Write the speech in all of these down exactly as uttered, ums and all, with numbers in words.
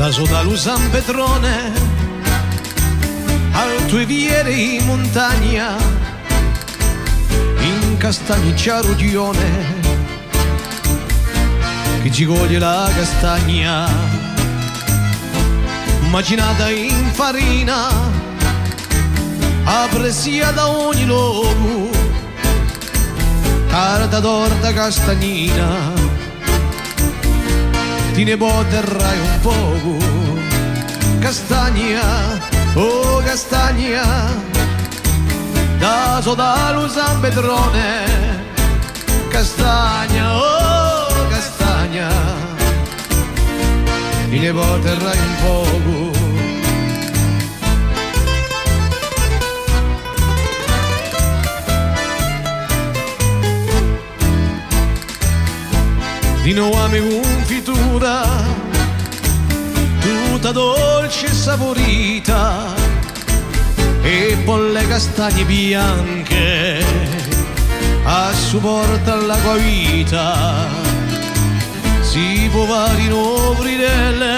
Là sottu à lu San Petrone, altu è fiere in muntagna, in castagne ci hè u rughjone, chì ci coglie la castagna, macinata in farina, apprezzata da ogni locu, tarta, torta, castagnina. Ti ne puderai un pocu. Castagna, oh castagna, da sottu à lu San Petrone. Castagna, oh castagna, ti ne puderai un pocu. Di novu a me cunfitura, tutta dolce è sapurita, è po le castagne bianche à supportà l'acquavita. Si pò fà di novu ridelle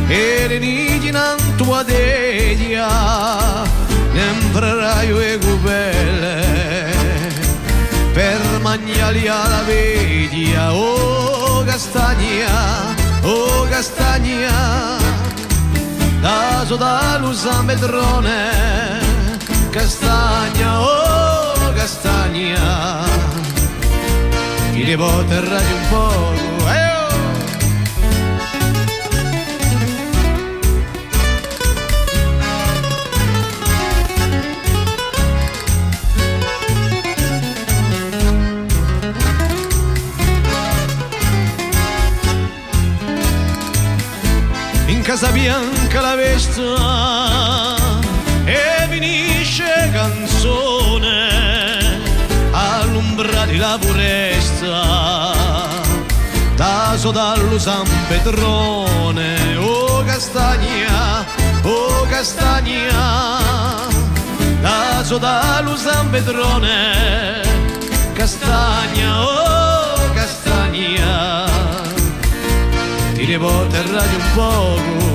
è rinicchje nantu à a teghja, ne imprerai e cupelle per manghjalli à la vechja. Oh castagna, oh castagna, da sottu à lu San Petrone. Castagna, oh castagna, ti ne puderai un pocu, eh, oh! In Casabianca la festa è finisce e canzone, à l'umbra di la furesta, da sottu à lu San Petrone. Oh castagna, oh castagna, da sottu à lu San Petrone. Castagna, oh castagna, ti ne puderai un pocu.